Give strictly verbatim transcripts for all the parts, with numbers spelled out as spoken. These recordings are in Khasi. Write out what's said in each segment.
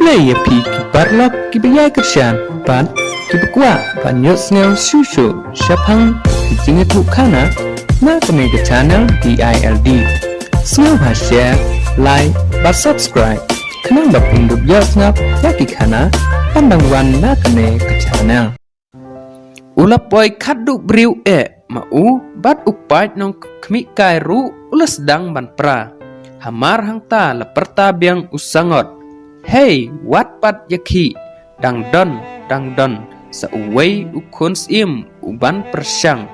Ïa phi ki paralok kiba ïai kyrshan bad kiba kwah ban ïohsngew shuh shuh shaphang ki jingïathuhkhana na kane ka channel D I L D. Sngewbha share, like bad subscribe khnang ba phin dup ïohsngew ïa ki khana ban dang wan na kane ka channel. U la poi khatduh briew eh ma u bad u paid nongkhmih kai ruh u la sdang ban pra. Hamar hangta la pyrta biang u sangot, "Hei, wat pat ïakhih, dang don, dang don sa uwei u khun syiem u ban pyrshang."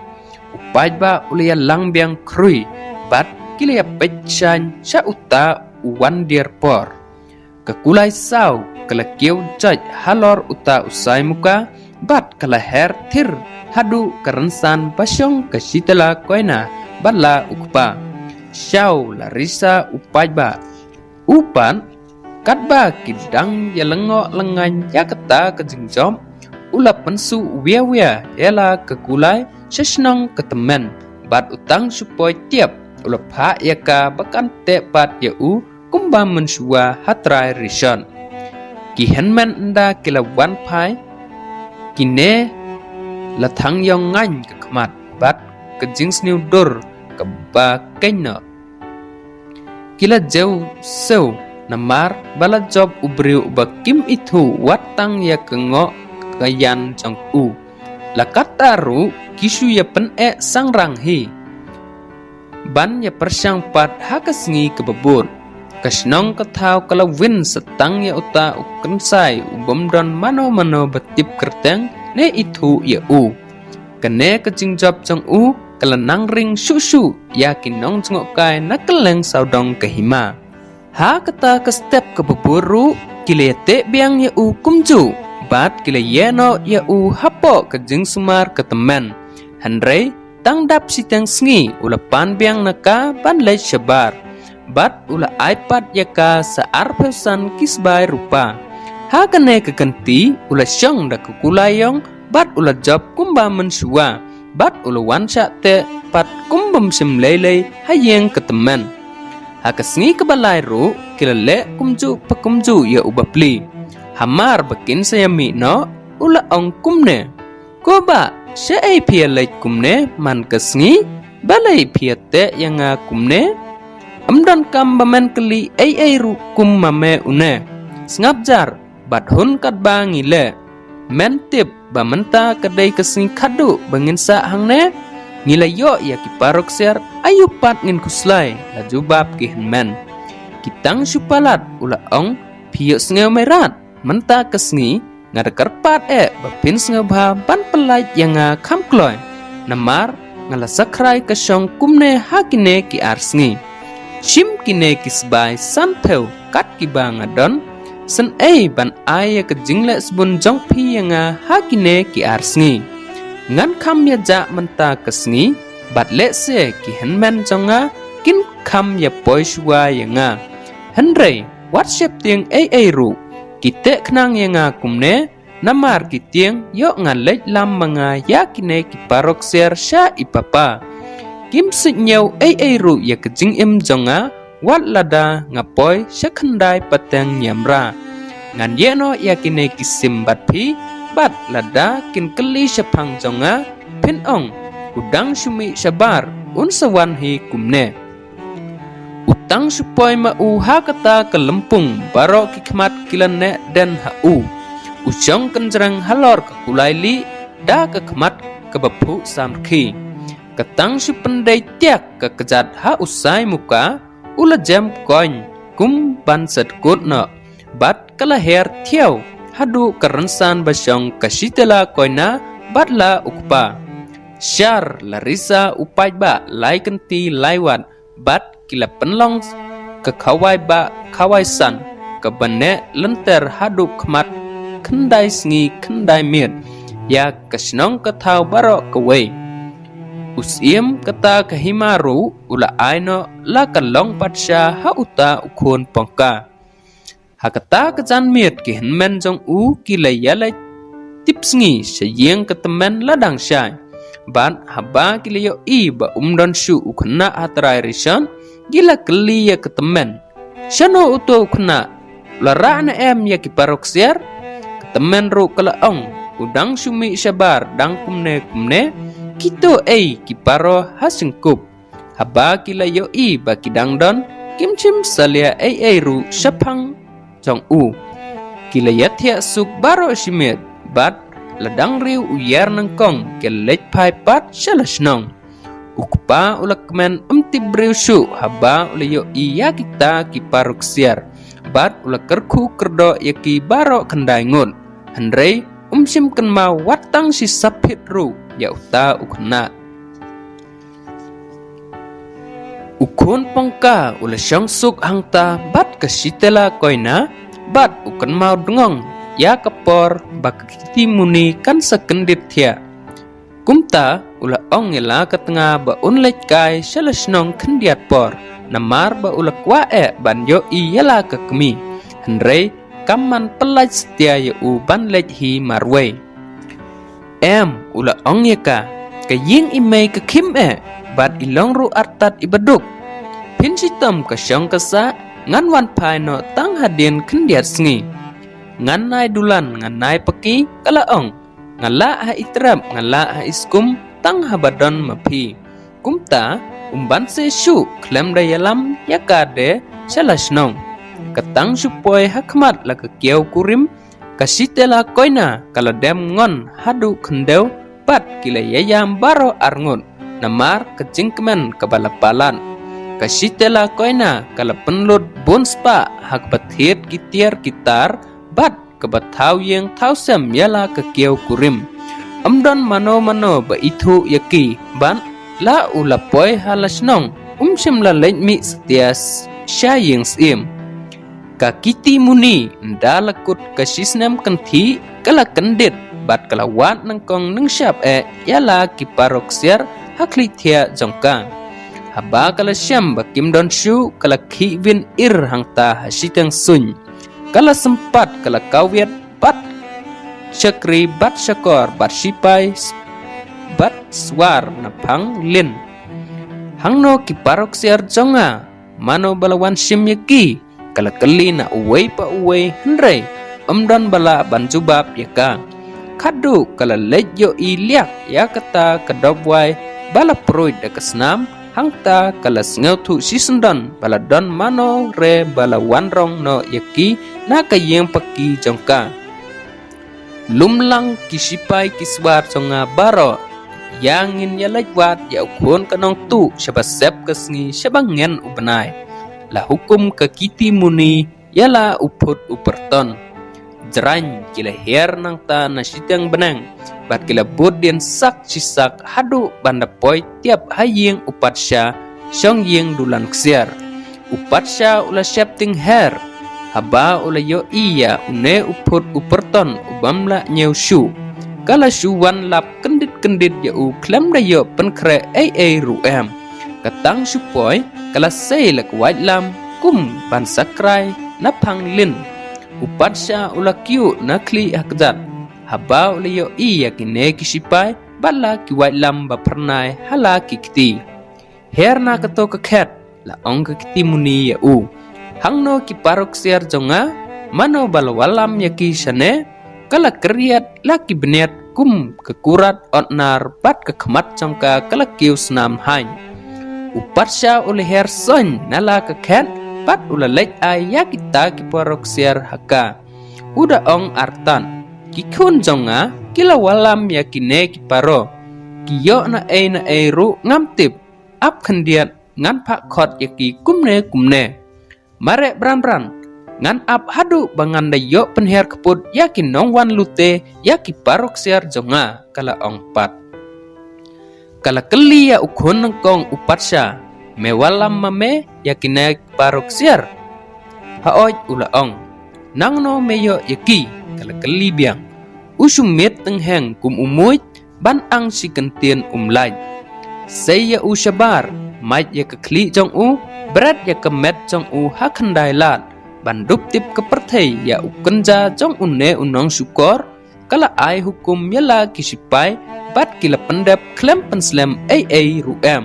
U paidbah u la ïalang biang khrui bad ki la ïapeit shaiñ sha uta u wandier por. Ka kulai saw ka la kiew jait halor uta u sai muka bad ka la her thir haduh ka rynsan ba shong ka Shitala Koina bad la u kpa. Shaw la risa u paidbah. U pat katba ki dang ïa lyngngoh lyngngain ïa kata ka jingjop, u la pynsuh wia wia ïa la ka kulai sha shnong ka tymmen bad u tang shu poi tiap u la phah ïa ka ba kan teh pat ïa u kumba mynshuwa ha trai rishon. Ki hynmen ynda ki la wan phai, kine la thang ïong ngaiñ ka khmat bad ka jingsniew dur kaba keiñ noh. Ki la jew sew namar ba la jop u briew uba kim ithuh wat tang ïa ka ngoh ka ïan jong u. La katta ruh ki shu ïa pyneh sangrang hi ban ïa pyrshang pat ha ka sngi kaba bud. Ka shnong ka thaw ka la win sa tang ïa uta u kynsai u bym don mano mano ba tip kyrteng ne ithuh ïa u. Kane ka jingjop jong u ka la nang ring shuh shuh ïa ki nongjngohkai na kylleng sawdong ka hima. Ha kata ka step kaba bud ruh ki la ïateh biang ïa u kumjuh bad ki la ïeh noh ïa u hapoh ka jingsumar ka tymmen. Hynrei tang dap shiteng sngi u la pan biang na ka ban leit shabar bad u la ai pat ïa ka sa arphew san ki sbai rupa. Ha kane ka kynti u la shong da ka kulai ïong bad u la jop kumba mynshuwa bad u la wan shah teh pat kum bym shym lei lei ha ïing ka tymmen. Ha ka sngi kaba lai ruh ki la leh kumjuh pa kumjuh ïa u bapli. Hamar ba kin sa ïa mih noh u la ong kumne, "Ko bah, shaei phi ïa leit kumne man ka sngi? Balei phi ïa teh ïa nga kumne? Ym donkam ba men kylli ei ei ruh kum ma me une. Sngap jar bad hun katba ngi leh. Men tip ba mynta ka dei ka sngi khatduh ba ngin sah hangne? Ngi la ïoh ïa ki paralok siar, aïu pat ngin khuslai?" la jubab ki hynmen. Ki tang shu palat u la ong, "Phi ïohsngew Meirat, mynta ka sngi nga da kyrpad eh ba phin sngewbha ban pyllait ïa nga kham kloi. Namar nga la sakrai ka shong kumne ha kine ki ar sngi. Shim kine ki sbai sanphew kat kiba nga don, sngewbha ban ai ïa ka jingleh sbun jong phi ïa nga ha kine ki ar sngi. Ngan kham ïa jah mynta ka sngi, bad lehse ki hynmen jong nga kin kham ïa poi shuwa ïa nga. Hynrei wat sheptieng ei ei ruh, ki teh khnang ïa nga kumne, namar ki tieng ïoh nga leit lam ma nga ïa kine ki paralok siar sha i papa. Kim sngewthuh ei ei ruh ïa ka jingim jong nga, wat lada nga poi sha khyndai pateng niamra. Ngan ïeh noh ïa kine ki sim bad phi, bad lada kin kylli shaphang jong nga, phin ong, u dang shu mih shabar, un sa wan hi kumne." U tang shu poi ma u ha kata ka lympung, baroh ki khmat ki la neh den ha u. U shong kynjreng halor ka kulai lieh da ka khmat kaba phuh samrkhie. Ka tang shu pyndei tiak ka kjat ha u sai muka, u la jem koin kum ban sat kut noh. Bad ka la her thiaw haduh ka rynsan ba shong ka Shitala Koina bad la u kpa. Shar la risa u paidbah lai kynti lai wat, bad ki la pynlong ka khawai bah khawai san kaba neh lynter haduh khmat khyndai sngi khyndai miet ïa ka shnong ka thaw baroh kawei. U syiem kata ka hima ruh u la ai noh la ka long patsha ha uta u khun pongka. Ha kata ka janmiet ki hynmen jong u ki la ïaleit tipsngi sha ïing ka tymmen la dang shai. Bad haba ki la ïohi ba um don shuh u khynnah ha trai rishon, ki la kylli ïa ka tymmen, "Shano uto u khynnah?" La rah ne em ïa ki paralok ksiar? Ka tymmen ruh ka la ong, u dang shu mih shabar dang kumne kumne, kito ei ki para ha syngkup. Haba ki la ïohi ba ki dang don, kim shym salia ei ei ruh shaphang jong u. Ki la ïathiah suk baroh shi miet, bad la dang riew u ïar nyngkong ki la leit phai pat sha la shnong. U kpa u la kmen ym tip briew shuh haba u la ïohi ïa kita ki paralok ksiar, bad u la kyrkhu kyrdoh ïa ki baroh khyndai ngut. Hynrei um shym kynmaw wat tang shi saphit ruh ïa uta u khynnah. U khun pongka u la shong suk hangta bad ka Shitela Koina, bad u kynmaw dngong ïa ka por ba ka Kiti Muni kan sa kyndit thiah. Kumta u la ong ïa la ka tnga ba un leit kai sha la shnong khyndiat por, namar ba u la kwah eh ban ïohi ïa la ka kmie. Hynrei kam man pyllait satia ïa u ban leit hi marwei. Em, u la ong ïa ka, ka ïing i mei ka khim eh, bad i long ruh artat i baduk. Phin shitom ka shong ka sah, ngan wan phai noh tang hadien khyndiat sngi. Ngan nai dulan, ngan nai paki, ka la ong. Nga lah ha i trep, nga lah ha i skum, tang haba don ma phi. Kumta, um banse shuh khlem da ïalam ïa ka de sha la shnong. Ka tang shu poi ha khmat la ka kiaw kurim, ka Shitela Koina ka la dem ngon haduh khyndew, bad ki la ïaïam baroh arngut. Namar ka jingkmen kaba la palat, ka Shitela Koina ka la pynlut bun spah ha kaba thied ki tiar ki tar, bad kaba thaw ïing thaw sem ïa la ka kiaw kurim. Ym don mano mano ba ithuh ïa ki, bad la u la poi ha la shnong, um shym la leit mih satia sha ïing syiem. Ka Kiti Muni, ynda la kut ka shisnem kynthih, ka la kyndit, bad ka la wad nyngkong nyngshap eh ïa la ki paralok ksiar ha khlieh thiah jong ka. Haba ka la shem ba kim don shuh, ka la khih win ir hangta ha shiteng suiñ. Ka la sympat, ka la kawiat bad shakri bad shakor bad shipai s-, bad swar na phang lin. Hangno ki paralok ksiar jong nga, mano ba la wan shim ïa ki? Ka la kylli na uwei pa uwei, hynrei ym don ba lah ban jubab ïa ka. Khadduh ka la leit ïohi liak ïa kata ka dop wai ba la pruid da ka snam, hangta ka la sngewthuh shisyndon ba la don mano re ba la wan rong noh ïa ki na ka ïing paki jong ka. Lum lang ki shipai ki swar jong nga baroh, ïa ngin ïa leit wad ïa u khun ka nongtuh shaba sep ka sngi shaba ngen u bnai. La hukum ka Kiti Muni ïa la u phut u pyrton. Jraiñ ki la hiar nangta na shiteng bneng, bad ki la bud dien sak shi sak haduh ban da poi tiap ha ïing u patsha shong ïing dulan ksiar. U patsha u la sheptieng her haba u la ïohi ïa une u phut u pyrton u bym lah ñiew shuh. Ka la shu wan lap kyndit kyndit ïa u khlem da ïoh pynkhreh ei ei ruh em. Ka tang shu poi, ka la sei la ka waitlam kum ban sakrai na phang lin. U patsha u la kiew na khlieh ha kjat haba u la ïohi ïa kine ki shipai bad la ki waitlam ba phyrnai ha la ki kti. Her na kato ka khet, la ong ka Kiti Muni ïa u. Hangno ki paralok ksiar jong nga, mano ba la wallam ïa ki shane? Ka la kyrïat la ki bniat kum ka kurat otnar bad ka khmat jong ka ka la kiew snam haiñ. U patsha u la her soñ na la ka khet bad u la leit ai ïa kita ki paralok ksiar ha ka. U da ong artat, ki khun jong nga ki la wallam ïa kine ki para. Ki ïoh na ei na ei ruh ngam tip. Ap khyndiat ngan phah khot ïa ki kumne kumne. Mareh bran bran, ngan ap haduh ba ngan da ïoh pynher kput ïa ki nongwan lute ïa ki paralok ksiar jong nga, ka la ong pat. Ka la kylli ïa u khun nyngkong u patsha, me wallam ma me ïa kine ki paralok ksiar? Haoid, u la ong. Nangno me ïoh ïa ki? Ka la kylli biang. U shu miet tyngheng kum u muid, ban ang shi kyntien um lait. Sei ïa u shabar, mait ïa ka khlieh jong u, bret ïa ka met jong u ha khyndai lad, ban dup tip ka pyrthei ïa u kynja jong une u nongshukor. Ka la ai hukum ïa la ki shipai bad ki la pyndep khlem pynslem ei ei ruh em.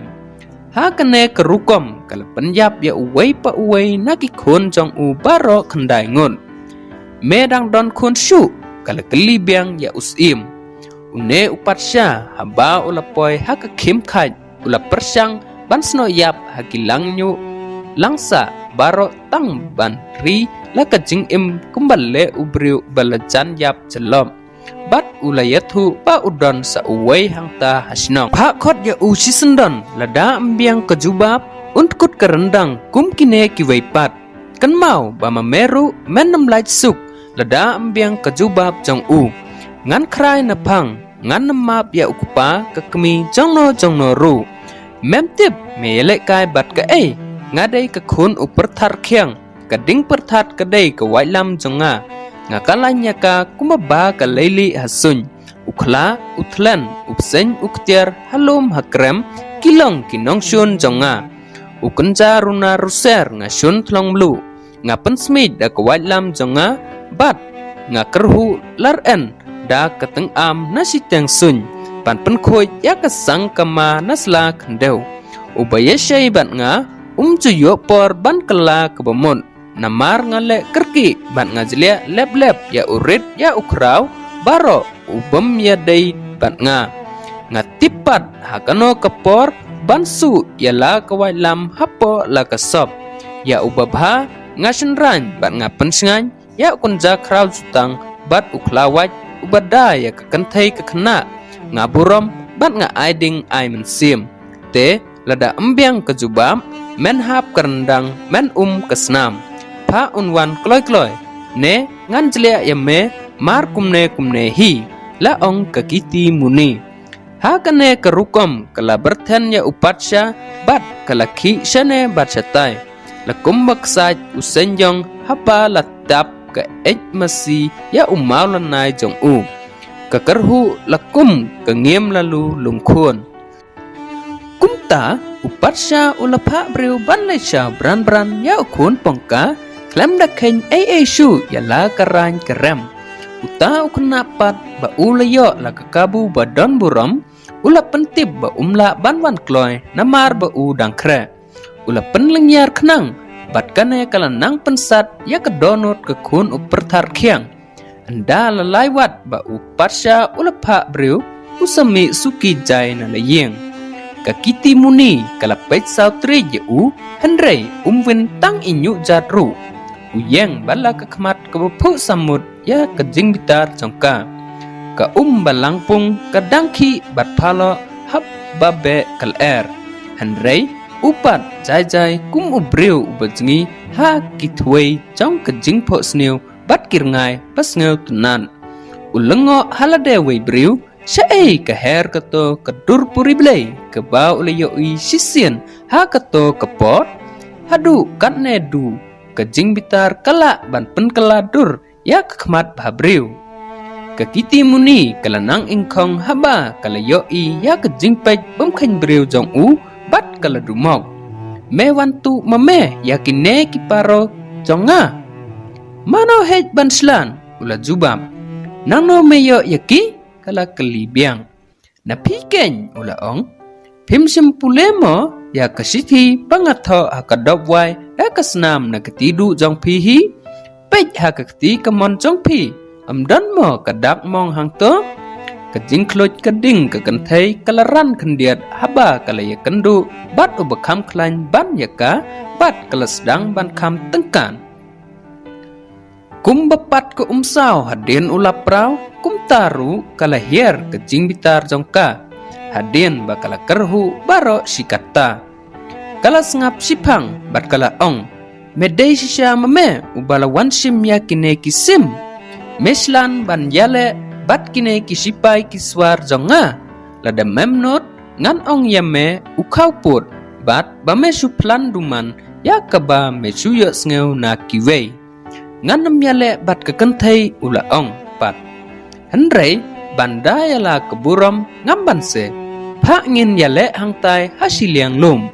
Ha kane ka rukom ka la pynïap ïa uwei pa uwei na ki khun jong u baroh khyndai ngut. Me dang don khun shuh? ka la kylli biang ïa u Syiem. Une u Patsha haba u la poi ha ka khim khaid u la pyrshang ban snoh ïap ha ki langñiuh langsah baroh tang ban ri la ka jingim kumba leh u briew ba la jan ïap jyllop. Bad u la ïathuh ba u don sa uwei hangta ha shnong. Phah khot ïa u shisyndon, lada ym biang ka jubab un tkut ka ryndang kum kine kiwei pat. Kynmaw ba ma me ruh men ym lait suk lada ym biang ka jubab jong u. Ngan khrai na phang, ngan ym map ïa u kpa ka kmie jongno jongno ruh. Mem tip me ïalehkai bad kaei? Nga dei ka khun u pyrthat rkhiang. Ka ding pyrthat ka dei ka waitlam jong nga. Nga kyllain ïa ka kumba ba ka leilieh ha suiñ. U khla, u thlen, u bseiñ, u ktiar, ha lum ha krem, ki long ki nongshun jong nga. U kynja runa ruser nga shun thlong mluh. Nga pynsmiej da ka waitlam jong nga, bad nga kyrhuh lar en da ka tyngam na shiteng suiñ, ban pynkhuid ïa ka sang kama na sla khyndew. Uba ïashai bad nga um ju ïoh por ban kylla kaba mut. Namar nga leh kyrkieh bad nga jliah lep lep ïa u rit ïa u khraw baroh u bym ïadei bad nga. Nga tip pat ha kano ka por ban suh ïa la ka waitlam hapoh la ka sop. Ïa uba bha nga shynraiñ bad nga pynshngaiñ, ïa u kynja khraw jutang bad u khla wait uba da ïa ka kynthei ka khynnah. Nga burom bad nga ai ding ai mynsiem. Te lada ym biang ka jubab, men hap ka ryndang, men um ka snam. Phah un wan kloi kloi, ne ngan jliah ïa me mar kumne kumne hi, la ong ka Kiti Muni. Ha kane ka rukom ka la byrthen ïa u Patsha bad ka la khih shane bad shatai. La kumba ksaid u seiñ jong haba la tap ka eit masi ïa u mawlanai jong u. Ka kyrhuh la kum ka ngiem lalu lungkhun. Kumta u Patsha u la phah briew ban leit shaw bran bran ïa u khun pongka khlem da kheiñ ei ei shuh ïa la ka rain ka rem. Uta u khynnah pat ba u la ïoh la ka kabu ba don burom, u la pyntip ba um lah ban wan kloi namar ba u dang khreh. U la pynlyngngiar khnang bad kane ka la nang pynsat ïa ka dohnud ka khun u pyrthat rkhiang. Ynda la lai wat ba u Patsha u la phah briew, u sa mih suki jai na la ïing. Ka Kiti Muni ka la peit saw trai ïa u, hynrei um win tang i ñiuh jat ruh. U ïeng ba la ka khmat kaba phuh samut ïa ka jingbitar jong ka. Ka um ba langpung ka dang khih bad phaloh haba beh ka lyer. Hynrei u pat jai jai kum u briew uba jngi ha ki thwei jong ka jingphohsniew bad ki rngai ba sngewtynnat. U lyngngoh ha lade wei briew, shaei ka her kato ka dur puri Blei kaba u la ïohi shisien ha kato ka por. Haduh katne duh ka jingbitar ka lah ban pynkylla dur ïa ka khmat bhabriew. Ka Kiti Muni ka la nang ingkhong haba ka la ïohi ïa ka jingpeit bymkheiñ briew jong u bad ka la dumok. Me wan tuh ma me ïa kine ki paro jong nga? Mano heh ban slan? U la jubab. Nangno me ïoh ïa ki? Ka la kylli biang. Na phi keiñ, u la ong. Phim shym pule mo ïa ka shithi ba nga thoh ha ka dop wai da ka snam na ka kti duh jong phi hi? Peit ha ka kti kamon jong phi, ym don mo ka dak mong hangto? Ka jingkhluit ka ding ka kynthei ka la ran khyndiat haba ka la ïakynduh bad uba kham khlaiñ ban ïa ka, bad ka la sdang ban kham tyngkan. Kumba pat ka umsaw hadien u lapraw, kumta ruh ka la hiar ka jingbitar jong ka hadien ba ka la kyrhuh baroh shi katta. Ka la sngap shiphang bad ka la ong, me dei shisha ma me uba la wan shim ïa kine ki sim? Me slan ban ïaleh bad kine ki shipai ki swar jong nga? Lada mem nud, ngan ong ïa me u khawpud, bad ba me shu phlan duman ïa kaba me shu ïohsngew na kiwei. Ngan ym ïaleh bad ka kynthei, u la ong pat. Hynrei ban da ïa la ka burom ngam banse. Phah ngin ïaleh hangtai ha shiliang lum.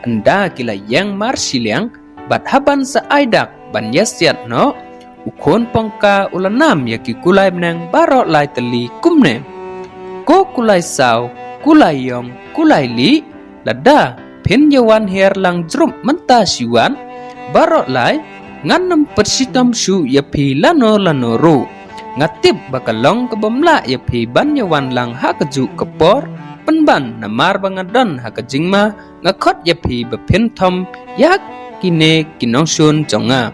Ynda ki la ïeng mar shiliang bad haban sa ai dak ban ïasiat noh, u khun pongka u la nam ïa ki kulai bneng baroh lai tylli kumne. Ko kulai saw, kulai ïong, kulai lieh, lada phin ïa wan hiar lang jrup mynta shiwan, baroh lai Ngan ym pynshitom shuh ïa phi lano lano ruh. Nga tip ba ka long ka bym lah ïa phi ban ïa wan lang ha kajuh ka por, pynban namar ba nga don ha ka jingma, nga khot ïa phi ba phin thom ïa kine ki nongshun jong nga.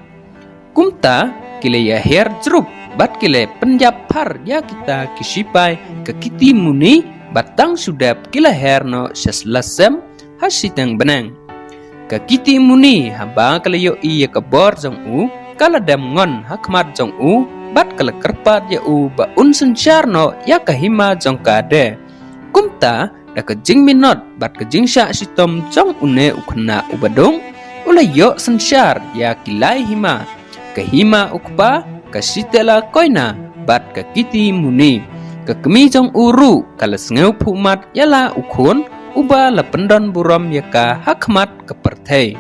Kumta ki la ïa hiar jrup bad ki la pynïap phar ïa kita ki shipai ka Kiti Muni, bad tang shu dep ki la hiar noh sha la sem ha shiteng bneng. Ka Kiti Muni haba ka la ïohi ïa ka bor jong u, ka la dem ngon ha khmat jong u bad ka la kyrpad ïa u ba un synshar noh ïa ka hima jong ka de. Kumta da ka jingminot bad ka jingshah shitom jong une u khynnah uba dung, u la ïoh synshar ïa ki lai hima, ka hima u kpa, ka Shitela Koina bad ka Kiti Muni. Ka kmie jong u ruh ka la sngewphuh mat ïa la u khun uba la pyndon burom ïa ka ha khmat ka pyrthei.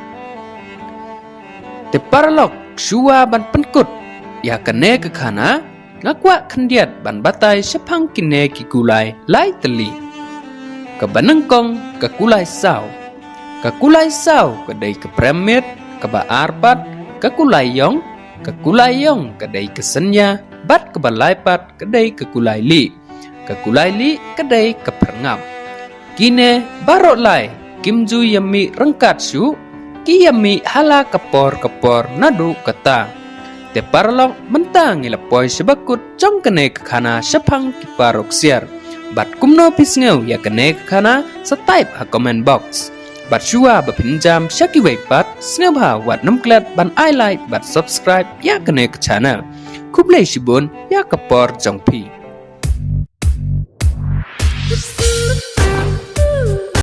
Te paralok, shuwa ban pynkut ïa kane ka khana, nga kwah khyndiat ban batai shaphang kine ki kulai lai tylli. Kaba nyngkong, ka kulai saw. Ka kulai saw ka dei ka prem miet, kaba ar pat ka kulai ïong, ka kulai ïong ka dei ka synñia, bad kaba lai pat ka dei ka kulai lieh. Ka kulai lieh ka dei ka pyrngap. Kine baroh lai kim ju ïa mih ryngkat shuh, ki ïa mih ha la ka por ka por naduh kata. Te paralok, mynta ngi la poi sha ba kut jong kane ka khana shaphang ki paralok ksiar. Bad kumno phi sngew ïa kane ka khana, sa type ha comment box. Bad shuwa ba phin jam sha kiwei pat, sngewbha wat nym klet ban ai like bad subscribe ïa kane ka channel. Khublei shibun ïa ka por jong phi.